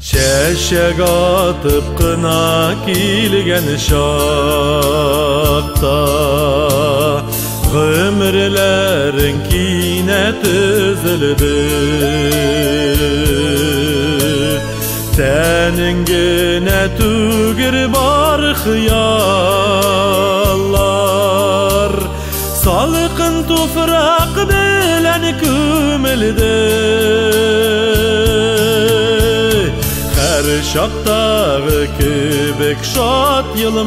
Чәчәк атып кына килгән чакта, гомерләрең кинәт өзелде. Тәнең генә түгел, бар хыяллар салкын туфрак белән күмелде. Һәр чактагы кебек шат елмаеп,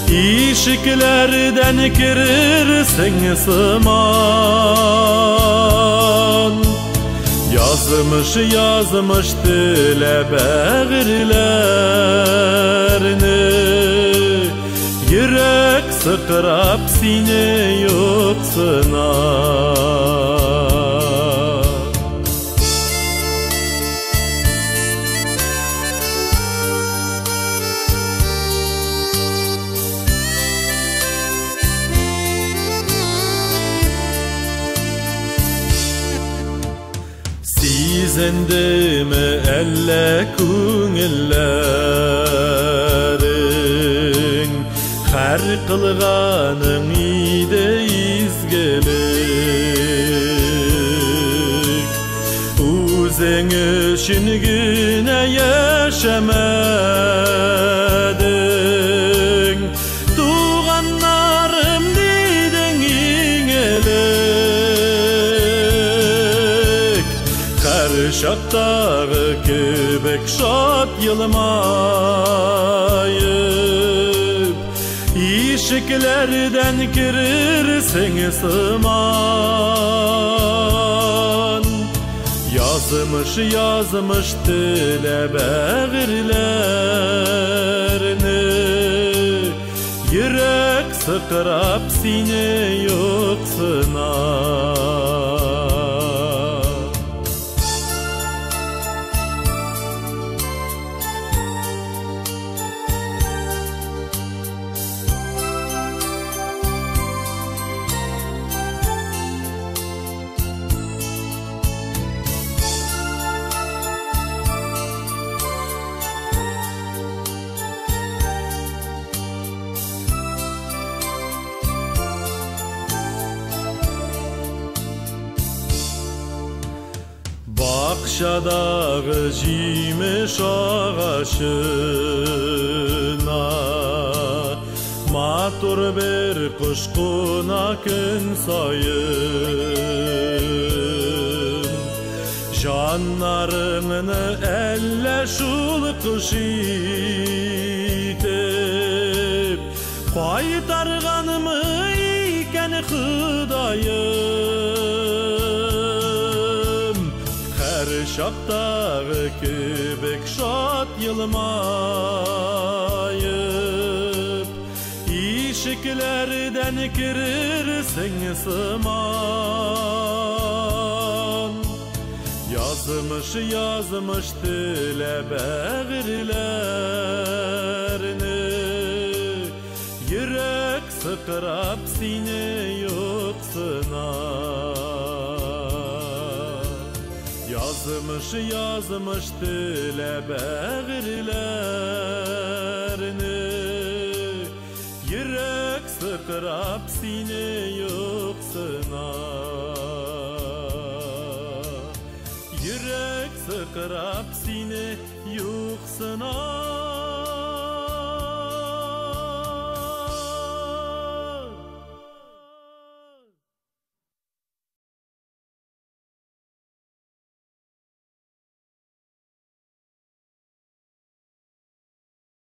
ишекләрдән керерсең сыман. Язмыш, язмыш телә бәгырьләрне, йөрәк сыкрап сине юксына. Сизендеме әллә күңелләрең, һәр кылганың иде изгелек. Үзең өчен генә яшәмәдең, туганнарым дидең иң элек. Һәр чактагы кебек шат елмаеп, ишекләрдән керерсең сыман. Язмыш, язмыш телә бәгырьләрне, йөрәк сыкрап сине юксына. Бакчадагы җимеш агачына матур бер кош куна көн саен. Җаннарыңны әллә шул кош итеп кайтарганмы икән Ходаем? Һәр чактагы кебек шат елмаеп, ишекләрдән керерсең сыман. Язмыш, язмыш телә бәгырьләрне, йөрәк сыкрап сине юксына. Язмыш, язмыш телә бәгырьләрне, йөрәк сыкрап сине юксына. Йөрәк сыкрап сине юксына.